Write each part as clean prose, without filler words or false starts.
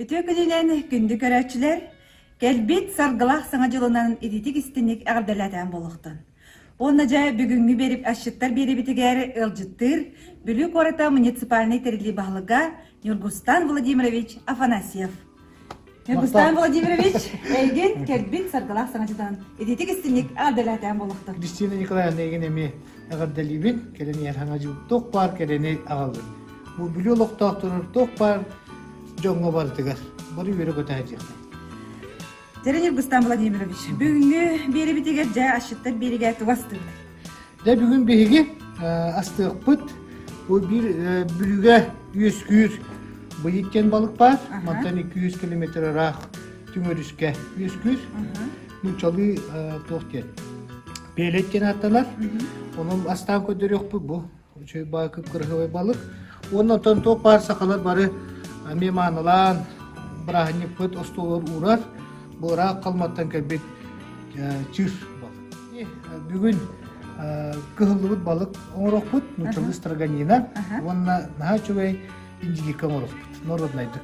Үтүө күнүнэн күндү көрөөччүлэр, кэлбит саргылаах саҥа дьылынан ититик истинник эҕэрдэлээтээн буолуохтун. Уонна дьэ бүгүҥҥү биэрип асчыттар биэрибитигэр ыалдьыттыыр Бүлүү куората муниципальнай тэриллии баһылыга Ньургустан Владимирович Афанасьев. Ньургустан Владимирович, эйигин кэлбит саргылаах саҥа дьылынан ититик истинник эҕэрдэлээтээн буолуохтун. Кристина Николаевна эйигин эмиэ эҕэрдэлиибин. Кэлэн иһэр саҥа дьыл туох баар кэрэни аҕаллын. Бу Бүлүү олохтоохторугар туох баар дьоҥҥо барытыгар бары үөрэ-көтө сылдьыахтаах. Дьэ, Ньургустан Владимирович, бүгүҥҥү биэрибитигэр дьэ асчыттар биэригэ тугу астыыбыт? Дьэ бүгүн биһиги астыахпыт бу биир Бүлүүгэ үөскүүр быйыт диэн балык баар. Мантан 200 километр ыраах Түҥ өрүскэ үөскүүр. Нууччалыы туох диэн пелет диэн ааттанар. Онон астаан көрдөрүөхпүт бу Үчүгэй баай кып-кырыһыбай балык. Уонна оттон туох баар сахалар бары эмиэ маанылаан бырааһынньыкпыт остуолугар уурар бу ыраах Халыматтан кэлбит чыыр балык. Бүгүн кыһыллыбыт балык оҥорохпут, нууччалыы строганина уонна наһаа үчүгэй индигирка оҥорохпут, народнайдык.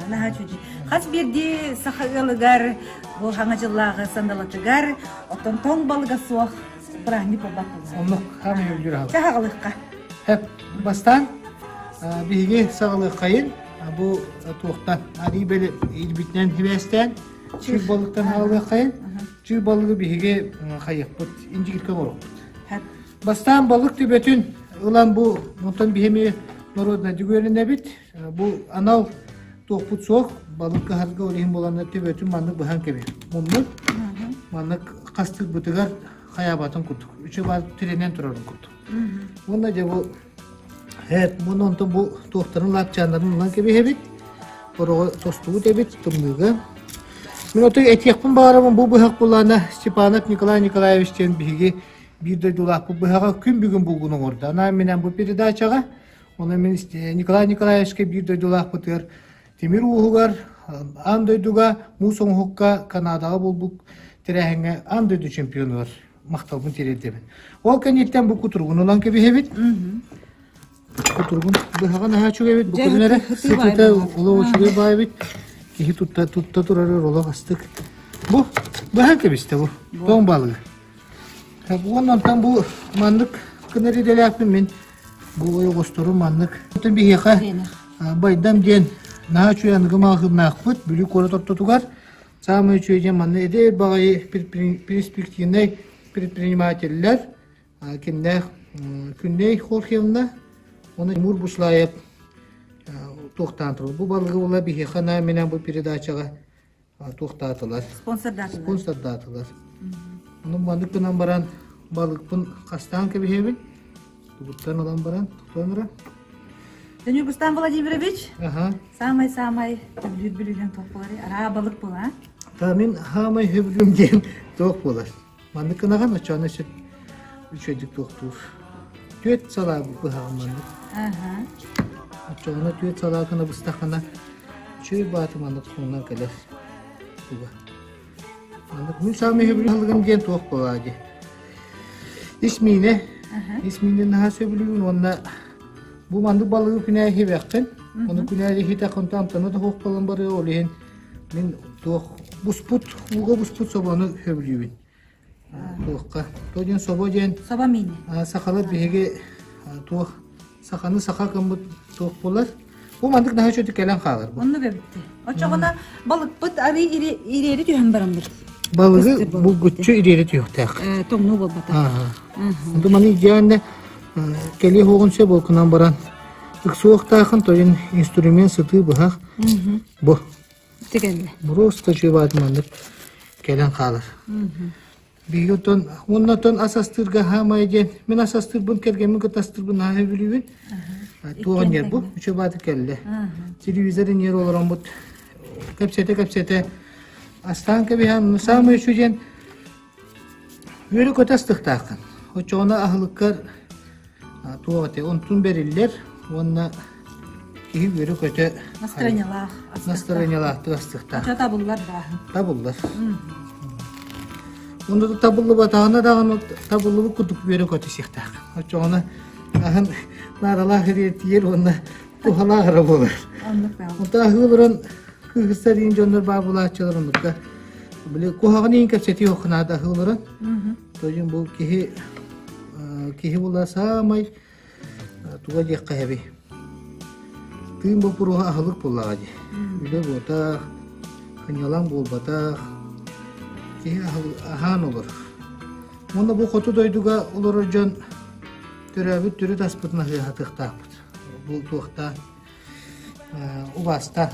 Наһаа үчүгэй. Хас биирдии саха ыалыгар бу хаҥа дьыллааҕы сандалатыгар оттон тоҥ балыга суох Бырааһынньык буолбат буолла. Оннук хаамай өйдүүр аһылык. Чэ аҕалыахха. Хэп, бастаан биһиги саҕалыаххайын бу туохтан арыы били илбитинэн сибээстээн чыыр балыктан аҕалыаххайын. Чыыр балыгы биһиги хайыахпыт, индигирка оҥоруохпут. Бастаан балык төбөтүн ылан бу онтон биһими народнай үөрэнэбит. Бу анал туохпут суох, балык кыһарга ол иһин буоланнар төбөтүн маннык быһан кэбиһ. Муннук маннык хастыырбытыгар хайаабатын курдук, үчү баар тирэнэн турарын курдук. Уонна дьэ бу эт муну онтон бу туохтарын лаапчааннарын ылан кэбиһэбит. Ороҕо тостубут эбит тымныыга. Мин отой этиэхпин баҕарабын бу быһах булаана Степанов Николай Николаевич диэн биһиги биир дойдулаахпыт быһаҕа күн бүгүн булгун оҥордо. Анаан минэн бу передачаҕа Онон мин Николай Николаевичка биир дойдулаахпытыгар тимир ууһугар аан дойдуга муус оҥоһукка Канадаҕа буолбут тэрээһиҥҥэ аан дойду чемпионугар махталбын тириэрдэбин. Ол кэнниттэн бу кутуругун ылан кэбиһэбит. Кутуругун быһаҕа наһаа үчүгэй эбит. Бу күн эрэ сытыта олох үчүгэй баай эбит. Киһи тутта тутта турар олох астык. Бу быһан кэбистэ бу. Тоҥ балыгы. Уонна онтон бу маннык гынар идэлээхпин мин Бу ойоҕостору маннык. Биһиэхэ Байдам диэн наһаа үчүгэй аныгы маҕаһыыннаахпыт Бүлүү куорат ортотугар. Саамай үчүгэй диэн манна эдэр баҕайы перспективнай предпринимателлэр кимнээх Күннэй Хорхевна уонна Тимур Буслаев туохтаан турар. Бу балыгы була биһиэхэ анаан бу передачаҕа туохтаатылар. Спонсордаатылар. Спонсордаатылар. Ону маннык гынан баран балыкпын хастаан кэбиһэбин. Тугуттан ылан баран тутан ыран. Ньургустан Владимирович, Аха. самай-самай сөбүлүүр бүлүүнэн туох буолар? Араа балык була. Та мин хаамай сөбүлүүм диэн туох буолар. Маннык гынаҕын оччоҕуна сөп үчүгэйдик туохтуур. Түөрт салаа быһаҕын маннык. Аха. Оччоҕуна түөрт салаа гына быстаххына үчүгэй бааты маннык суунан кэлэр. Туга. Маннык мин саамай сөбүлүүр аһылыгым диэн туох буолаа дии. Ис миинэ. Ис миинэ наһаа сөбүлүүбүн уонна бу маннык балыгы күнээ иһибэххин. Ону күнээ иһитэххин онтон амтана да суох буолан барыа ол иһин Мин туох буспут ууга буспут собону сөбүлүүбүн. Туохха? То диэн собо диэн Собо миинэ. сахалар биһиги туох саханы саха гыммыт туох буолар. Бу маннык наһаа үчүгэй кэлэн хаалар бу. Оннук эбитти. Оччоҕуна балыкпыт арыы ириэри түһэн бараммыт. Балыгы булгуччу ириэри түһүөхтээх. Тоҥнуу буолбата. Онтон маны идеально кэлиэ хуоҕун сөп ол гынан баран ыксуохтаахын тойон инструмент сытыы быһах Бу. Тигэннэ. Просто чуйбаат маннык кэлэн хаалар. Биһиги оттон уонна оттон ас астыырга хаамай диэн мин ас астыырбын кэргэммин кытта астыырбын наһаа сөбүлүүбүн. Туох ньэр бу үчүгэй кэллэ. Телевизор ньэр олороммут кэпсэтэ-кэпсэтэ астаан кэбиһэн саамай үчүгэй диэн Үөрэ-көтө астыктааххын. Оччоҕуна аһылыккар туох этэй, онтун бэриллэр уонна киһи үөрэ-көтө Настроениялаах. настроениялаахтык астыктаах. Оччо табыллар дааһын. Табыллар. Онно да табыллыбатаҕына даҕаны табыллыбыт курдук үөрэ-көтө сиэхтээх. Оччоҕуна аһын наадалаах ириэтиир уонна туһалаах эрэ буолар. Оннук баҕа. Онто аһыы олорон. кыыһырсар иин дьоннор баар булааччылар оннукка били куһаҕан иин кэпсэтии охнаада аһыыларын. Тойун бу киһи киһи була саамай туга диэххэ эбий. Тыын боппуруоһа аһылык буоллаҕа дии. Үлэ буотах, сынньалаҥ буолбатах. Киһи аһаан олорор. Уонна бу хоту дойдуга олорор дьон төрөөбүт төрүт аспытын аһыаһатыахтаахпыт. Бу туохтаан убаастаан.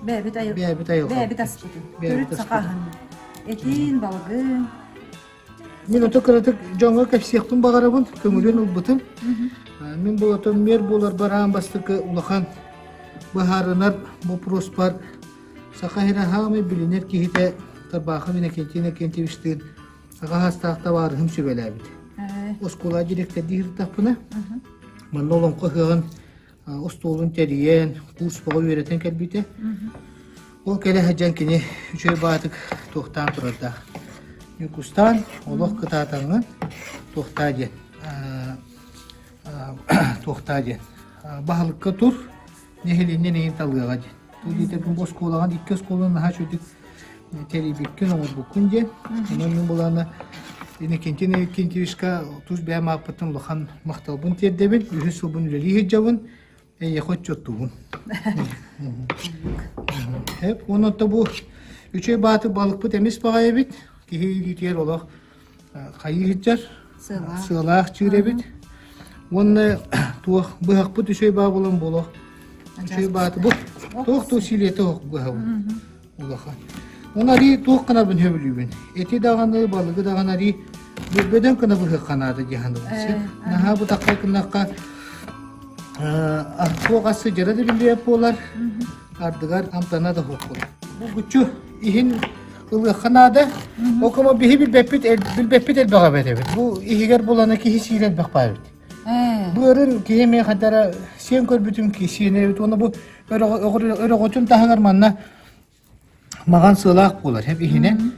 Бэйэбит айыл Бэйэбит айылҕа. Бэйэбит аспытын. Бэйэбит Төрүт саха аһын. Этин, балыгын. Мин ото кыратык дьоҥҥо кэпсиэхпин баҕарабын, көҥүлүн ылбытым. Мин бу отон мэр буоларбар аан бастакы улахан быһаарынар боппуруоспар Саха сирэ хаамай билинэр киһитэ Тарбаахов Иннокентий Иннокентьевичтыын аҕа саастаах табаарыһым сүбэлээбит. Оскуола директордии сырыттахпына, манна олоҥхо ыһыаҕын остуолун тэрийэн, курс бөҕө үөрэтэн кэлбитэ. Ол кэлэ сылдьан кини үчүгэй баатык туохтаан турардаах. Ньукустаан олох кытаатаҥҥын туохтаа диэн туохтаа диэн баһылыкка тур нэһилиэнньэ эйин талыаҕа диэн. Ту диэтэргин бу оскуолаҕын икки оскуоланы наһаа үчүгдүк тэрийбиккин оҥорбуккун диэн. Онон мин булаана Иннокентий Иннокентьевичка тус бэйэм ааппыттан улахан махталбын тиэрдэбин. Үһүс сылбын үлэлии сылдьабын. Эйиэхэ отчуоттуубун. Эп, онон бу үчүгэй бааты балыкпыт эмис баҕайы эбит. Киһи илиитигэр олох хайыы сылдьар. Сыалаах чыыр эбит. Уонна туох быһахпыт үчүгэй баа буолан буолуох. Үчүгэй бааты бу туох туох силиэтэ ох быһабын. Улахан. Оны арии туох гынабын сөбүлүүбүн. Эти даҕаны, балыгы даҕаны арии бөдөҥ гына быһыахха наада дии саныыбын. Наһаа бутахха гыннахха туох ас сыдьара да биллибэт буолар, ардыгар амтана да суох буолар. Булгуччу иһин ылыахха наада. Ол кому биһи билбэппит билбэппит элбэх эбит эбит. Бу иһигэр булана киһи сиир элбэх баар эбит. Быарын киһи эмиэ хадара сиэн көрбүтүм сиэнэ эбит. Уонна бу өрөҕөтүн таһыгар манна маҕан сыалаах буолар хеп иһинэн.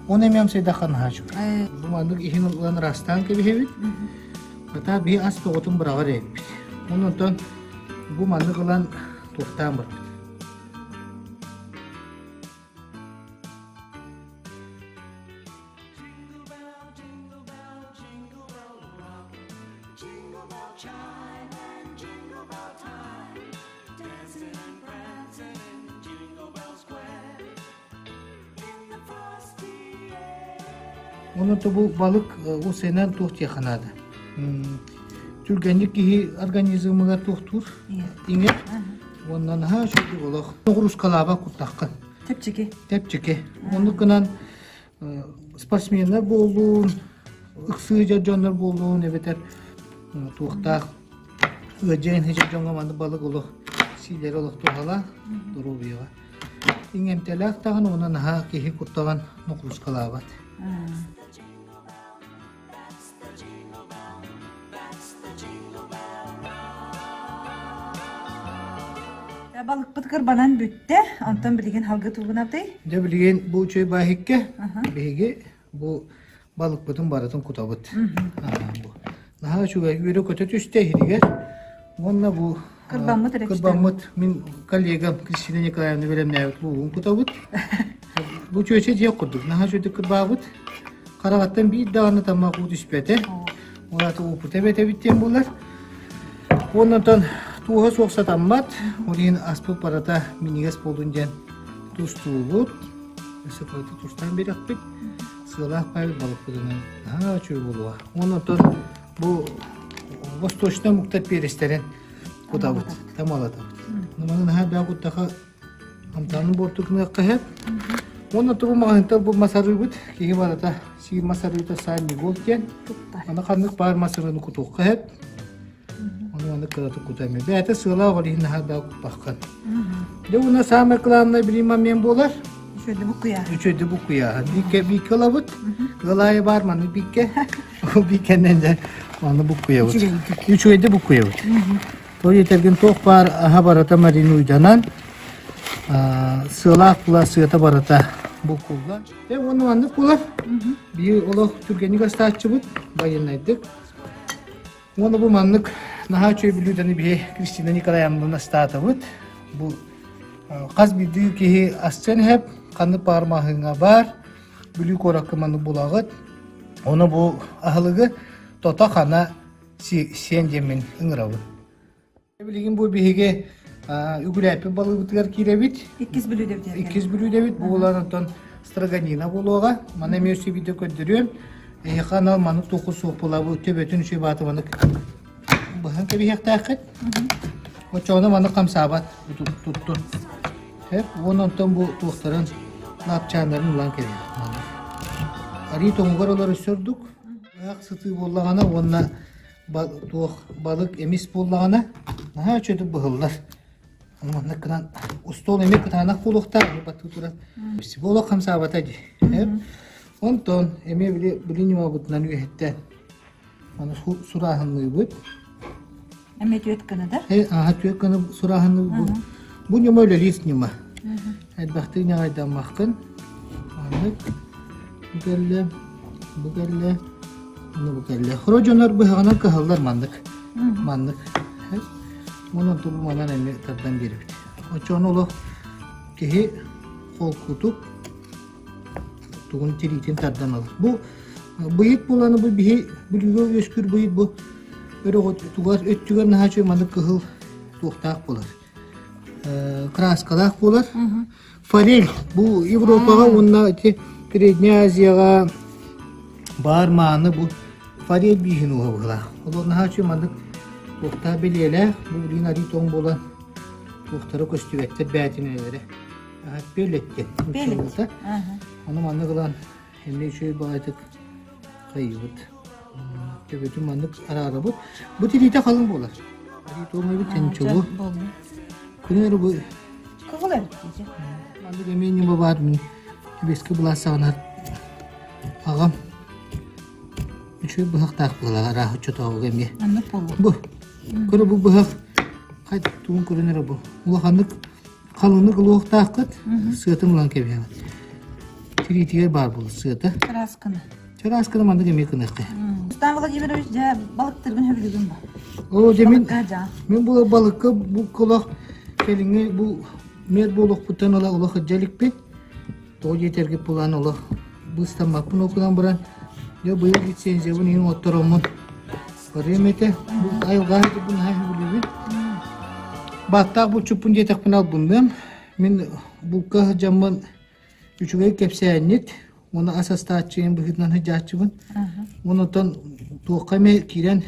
Оны эмиэ амсайдахха наһаа үчүгэй. Бу маннык иһин ылан ыраастаан кэбиһэбит. Хата биһи ас тоҕотун быраҕар эбиппит. Онон бу маннык ылан туохтаан барбыт. Онон бу балык усенан туох диэххэ наада. Түргэнник киһи организмыгар туохтуур иҥэр уонна наһаа үчүгэй олох ноҕуруускалаабат куртаххын. Тэпчики. Тэпчики. Оннук гынан спортсменнар буоллун, ыксыы дьоннор буоллун эбэтэр туохтаах ыадьайын сыдьар дьоҥҥо маннык балык олох сиилэри олох туһалаах доруобуйаҕа. Иҥэмтэлээх даҕаны уонна наһаа киһи кутталан нокуускалаабат. Балыкпыт кырбанан бүттэ, онтон билигин халгы тугунатый? Дьэ билигин бу үчүгэй бааһикка биһиги бу балыкпытын барытын кутабыт. Наһаа үчүгэй үөрэ-көтө түстэ иһигэр. Уонна бу кырбаммыт кырбаммыт мин коллегам Кристина Николаевна бэлэмнээбит луугун кутабыт. Бу чүөчэ дьиэ курдук наһаа үчүгэй кырбаабыт. Хараҕаттан биир даҕаны таммах уу түспэтэ. Ол аата уопута эбэтэбит диэн буолар. Уонна тууһа суох сатаммат. Ол иһин аспыт барыта минньигэс буоллун диэн тустуубут. Өссө кырата тустаан биэрэхпит. Сыалаах паайбыт балыкпытынан наһаа үчүгэй буолуо. Уонна бу восточнай омуктар перестэрин кутабыт, тамалатабыт. Маны наһаа бэҕэ куттаха амтанын буортукуныахха сөп. Уонна тубу маҕаһыынтан бу мас арыыбыт киһи барыта сиир мас арыыта Санни Голд диэн. Аны ханнык баар мас арыыны кутуохха сөп. Ону маннык кыратык кутам. Бэйэтэ сыалаах ол иһин наһаа да куппаххын. Дьэ уонна самое главное билим момент буолар. Үчүгэйдик буккуйааһын. Үчүгэйдик буккуйааһын. Биикке биикке ылабыт. Ыалаайы баар маннык биикке. Ол бииккэннэн дьэ манны буккуйабыт. Үчүгэйдик буккуйабыт. Той этэргин туох баар аһа барыта маринуйданан сыалаах була сыата барыта буккуллан. Дьэ уонна маннык буолар. Биир олох түргэнник астааччыбыт байыннайдык. Уонна бу маннык наһаа үчүгэй бүлүүдэни биһи Кристина Николаевна астаатабыт. Бу Хас биирдии киһи асчан иһэп, ханнык баар маһыҥа баар, Бүлүү куоракка маннык булаҕыт. Ону бу аһылыгы тото-хана сиэн диэммин ыҥырабын. Билигин бу биһиги үгүлээппит балыыбытыгар киирэбит. Иккис бүлүүдэбит. Иккис бүлүүдэбит. Бу буолан онтон строганина буолуоҕа. Маны эмиэ өссө биирдэ көрдөрүөм. Эһиэхэ анал маннык туоху суох буолабы төбөтүн үчүгэй бааты маннык быһан кэбиһиэхтээххит. Оччоҕуна маннык хамсаабат туттун. Эп уон онтон бу туохтарын лапчааннарын ылан кэбиһиэх. Арыы тоҥугар олор өссө ордук. Ыһах сытыы буоллаҕына уонна туох балык эмис буоллаҕына наһаа үчүгэй быһыллар. Маннык гынан устуол эмиэ кытаанах буолуохтаах баттыы турар. Олох хамсаабата дии. Онтон эмиэ били били ньымабытынан үөһэттэн аны сурааһынныыбыт. Эмиэ түөт гына да? Аха түөт гына сурааһынныыбыт. Бу ньыма үлэлиир ньыма. Элбэхтик ньаҕайдаммаккын. Маннык бу кэллэ, бу кэллэ, уну бу кэллэ. Хоро дьоннор быһаҕынан кыһаллар маннык. Маннык. Онон тубу манан эмиэ тардан биэрэбит. Оччоҕуна олох киһи холкутук тугун тириитин тардан ылар. Бу быйыт буоланы бу биһи бүлүүгэ үөскүүр быйыт бу өрөҕө тугар өттүгэр наһаа үчүгэй маннык кыһыл туохтаах буолар. Краскалаах буолар. Форель бу Европаҕа уонна ити Передняя Азияҕа баар мааны бу форель бииһин ууһа быһыылаах. Олор наһаа үчүгэй маннык туохтаах бэлиэлээх бу билигин арыы тоҥ буолан туохтара көстүбэттэр бээтинэлэрэ. Пеллет диэн. Ону маннык ылан эмиэ үчүгэй баҕайытык хайыыбыт. Төбөтүн маннык араарабыт. Бу тириитэ халыҥ буолар. Туомайбыт тенчугу. Күнү бу Кыһыл эбит дии. Маннык эмиэ ньыма баар мин Эбиэскэ былаас саҕана аҕам үчүгэй быһахтаах буолар арааһы оччотооҕуга эмиэ. Маннык буолуо. Бу көрө бу быһах хай тугун көрөн эрэ бу. Улаханнык Халыҥнык ылуохтааххыт, сыатын ылан кэбиһэҕит. Тириитигэр баар буолар сыата. Чараасканы. Чараасканы маннык эмиэ гыныахха. Рустам Владимирович, дьэ балыктыргын сөбүлүүгүн ба? Оо, дьэ мин мин бу балыкка бу олох кэлиҥҥи бу мед буолуохпуттан ыла олох илдьэ иликпин. Тоҕо диэтэргит булан олох быыстаммаппын ол гынан баран дьэ быйыл лицензиябын иһин оттороммун барыам этэ. Бу айылҕа бу наһаа сөбүлүүбүн. Бааттаах булчуппун диэтэхпинэ албынныам. Мин булка сылдьаммын үчүгэй кэпсээнньит уонна ас астааччыйын быһыытынан сылдьааччыбын. Онтон туохха эмэ киирэн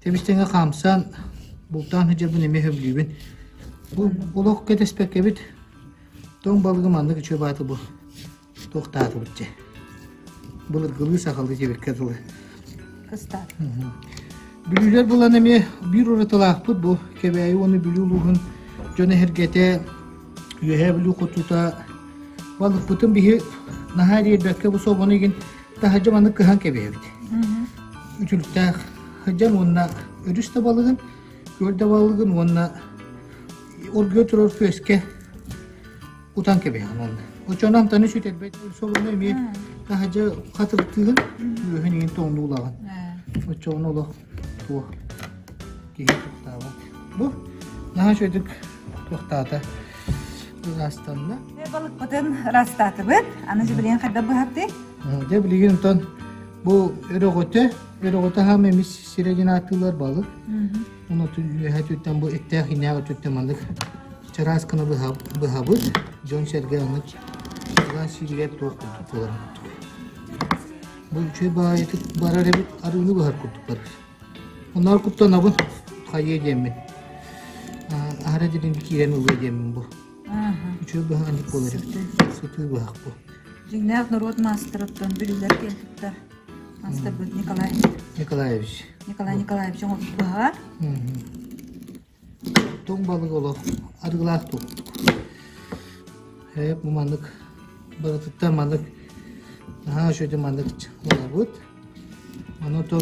тэбис-тэҥэ хаамсан бултаан сылдьарбын эмиэ сөбүлүүбүн. Бу олох кэтэспэккэбит Тоҥ балыгы маннык үчүгэй бааты бу туохтаатыбыт дьэ. Былыргылыы сахалыы диэбиккэ дылы. Кыстаат. Бүлүүлэр булан эмиэ биир уратылаахпыт бу Кэбээйи уонна Бүлүү улууһун дьон эһэргэтэ Үөһээ Бүлүү хотута балыкпытын биһи наһаа диэбэккэ бу собону игин таһырдьа маннык кыһан кэбиһэбит. Үтүлүктээх сылдьан уонна өрүс да балыгын, күөл да балыгын уонна Оргуйа турар күөскэ утан кэбиһэҕин уонна. Оччоҕуна амтаны сүтэрбэт собону эмиэ таһырдьа хатырыктыыгын, үөһүн иһин тоҥнуулаҕын. Оччоҕуна олох туох киһи туохтаабат. Бу наһаа үчүгэйдик туохтаата ыраастанна. Балыкпытын ыраастаатыбыт. Аны билигин хайдах быһардый? Дьэ билигин онтон бу өрөҕөтө, өрөҕөтө хаама эмис сирэ диэн ааттыыллар балык. Ону үөһэ өттүттэн бу эттээх иннээх өттүттэн маннык чараас гына быһабыт. Дьон-сэргэ оннук сылаас сииригэр туох курдук буолар курдук. Бу үчүгэй баайытык барар эбит, арыыны быһар курдук барар. Онноор куттанабын, хайыа диэммин. Аһара дириҥ киирэн ылыа диэммин бу. Үчүгэй быһаҕанньык буолар эбит. Сытыы быһах бу. Дьиҥнээх норуот маастарыттан бүлүүлэр киэн туттар. Маастарбыт Николай Николаевич. Николай Николаевич оҥорбут быһаҕа. Тоҥ балык олох арыгылаах туохтук. Ээ, бу маннык барытыттан маннык наһаа үчүгэй маннык ылабыт. Ону тон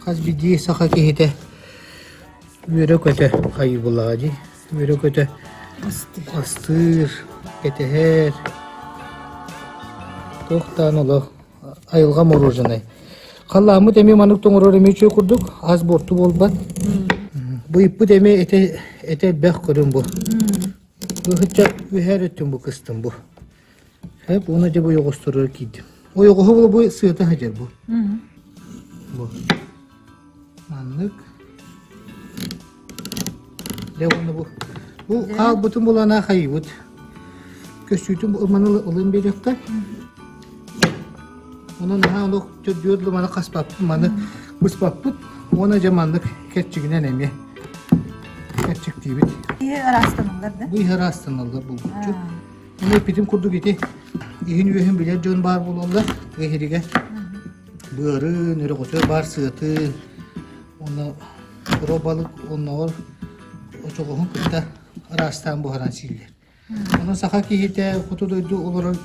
Хас биирдии саха киһитэ үөрэ-көтө хайыы дии, үөрэ-көтө астыыр, кэтэһэр. Туох даҕаны олох айылҕа мороженай. Халлааммыт эмиэ маннык тоҥорор эмиэ үчүгэй курдук, ас буорту буолбат. Быйыппыт эмиэ этэ, этэ элбэх көрүҥ бу. Быһычча үһэр өттүн бу кыстым бу. Хэп уона дьэ бу ойоҕосторугар киирдим. Ойоҕоһу була бу сыата сылдьар бу. Бу. Маннык. Дьэ уонна бу бу хаалбытын булана хайыбыт. Көстүүтүн маны ылын биэриэххэ. Онон наһаа олох төрдүөр маны хаспаппыт, маны быспаппыт. Уонна дьэ маннык кэрчигинэн эмиэ кэрчиктиибит. Иһи ыраастаналлар да? Бу иһи ыраастаналлар булгуччу. Ону эппитим курдук ити иһин-үөһүн билэр дьон баар буолаллар. Тыа иһиригэр быарын, өрөҕөтө баар сыатын, уонна кыра балык онноҕор очоҕоһун кытта ыраастаан буһаран сииллэр. Онон саха киһитэ хоту дойду олорор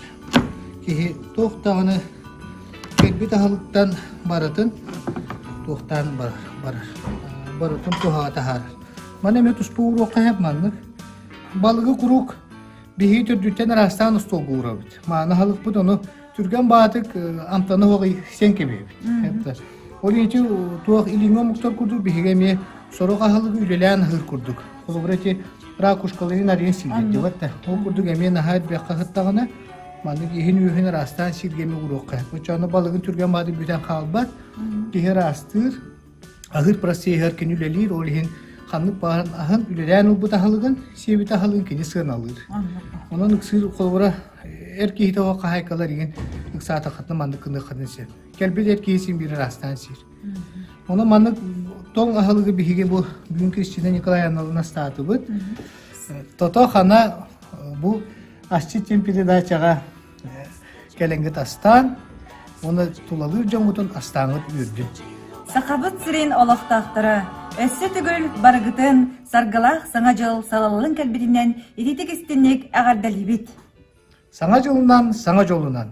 киһи туох даҕаны кэлбит аһылыктан барытын туохтаан барар, барар. Барытын туһаҕа таһаарар. Маны эмиэ туспа ууруохха сөп маннык. Балыгы куруук биһиги төрдүттэн араастаан остуолга уурабыт. Мааны аһылыкпыт ону түргэн баатык амтаны оһох сиэн кэбиһэбит. Ол ити туох илиҥҥи омуктар курдук биһиги эмиэ сорох аһылыгы үлэлээн аһыыр курдук. Холобура ити ракушкаларын арыйан сииллэр диэбэт да. Ол курдук эмиэ наһаа элбэххэ сыттаҕына маннык иһин-үөһүн ыраастаан сииргэ эмиэ уруохха. Оччоҕуна балыгын түргэн баатык бүтэн хаалбат. Киһи ыраастыыр, аһыыр процеһыгар кини үлэлиир, ол иһин ханнык баҕарар аһын үлэлээн ылбыт аһылыгын, сиэбит аһылыгын кини сыаналыыр. Онон ыксыыр холобура эр киһитэ оҕо хаһаайкалар игин ыксаатаххытына маннык гыныаххытын сөп. Кэлбит эр киһи син биир ыраастаан сиир. Онон маннык тоҥ аһылыгы биһиги бу бүгүн Кристина Николаевналыын астаатыбыт. Тото хана бу асчыт диэн передачаҕа кэлэҥҥит астаан уонна тулалыыр дьоҥҥутун астааҥҥыт үөрдүн. Сахабыт сирин олохтоохторо өссө төгүл барыгытын саргылаах Саҥа дьыл салаллан кэлбитинэн ититик истинник эҕэрдэлиибит! Саҥа дьылынан, саҥа дьолунан!